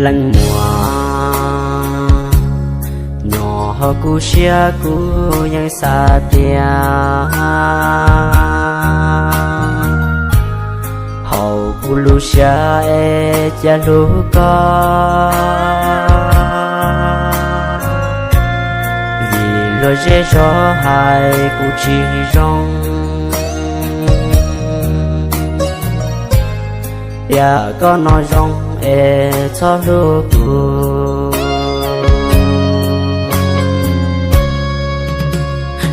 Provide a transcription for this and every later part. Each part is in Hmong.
Leej muam, nyob hauv kuv siab kuv yeej xav tias hauv kuv lub siab es cia hlub koj, vim luag zej zog hais kuv tsis zoo. Tias koj no zoo es txhob hlub kuv.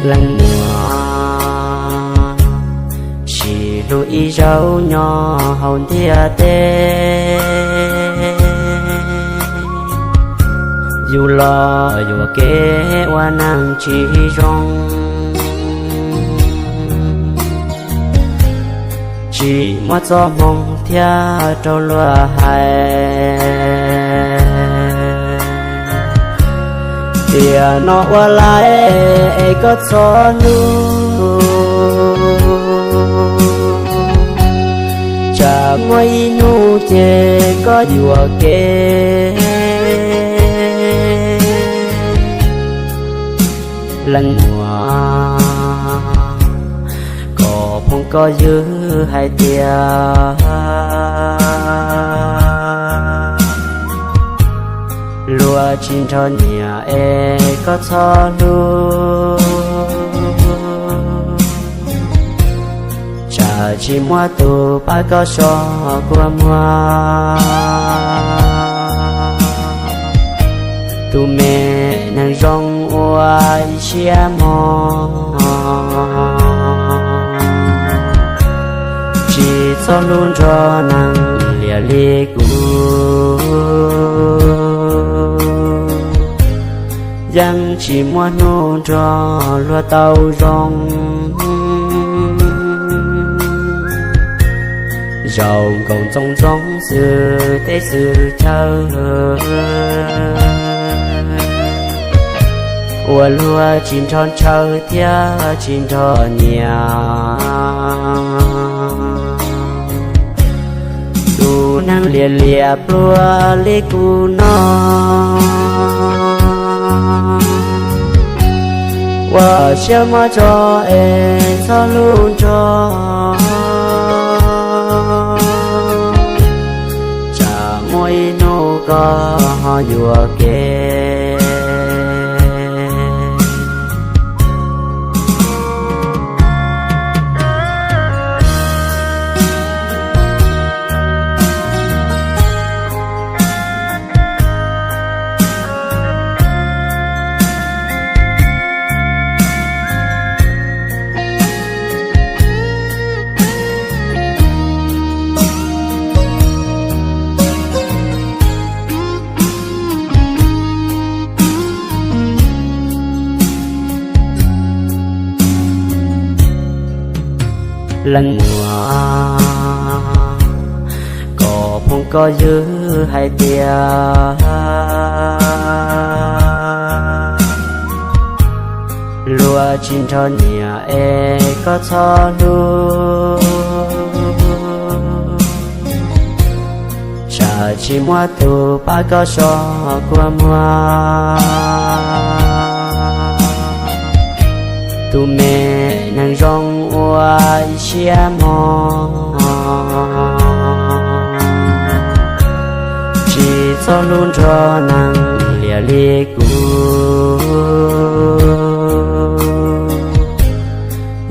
Leej muam, sib hlub ib zaug nyob hauv ntiaj teb, yus los yuam kev ua neeg tsis zoo. Tsis muaj txoj hmoo thiab rau luag hais, tiam no ua lais es koj txhob hlub. Tsam muaj ib hnub ces koj yuam kev. Leej muam, koj phooj koj ywg hais tias luag tsis nrog nyiam es koj txhob hlub. Tsam tsis muaj tus pab koj so kua muag. Tus me neeg zoo ua ib siab mog, tsis txhob hlub nrog neeg liam li kuv. Yeej tsis muaj hnub nrog luag tau zoo. Zaum nkaus ntxoov ntxoo xwm teb xwm chaw, ua luag tsis nrog ntshaw thiab tsis nrog nyiam. Tus neeg liam liam pluag li kuv no, ua siab mob tso es txhob hlub nrog. Tsam muaj ib hnub koj ho yuam kev. Leej muam, koj phooj koj ywg hais tias luag tsis nrog nyiam es koj txhob hlub. Tsam tsis muaj tus pab koj so kua muag. Tus me neeg zoo ua ib siab mog, tsis txhob hlub nrog neeg liam li kuv.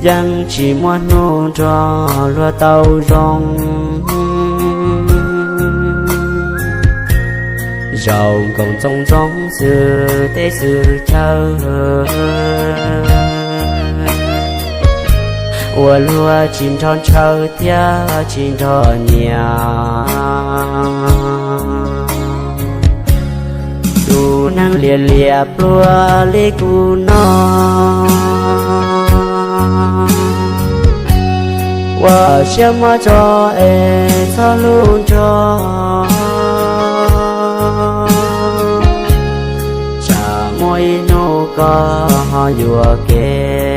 Yeej tsis muaj hnub nrog luag tau zoo. Zaum nkaus ntxoov ntxoo xwm teb xwm chaw, ua luag tsis nrog ntshaw thiab tsis nrog nyiam. Tus neeg liam liam pluag li kuv no, ua siab mob tso es txhob hlub nrog. Tsam muaj ib hnub koj ho yuam kev.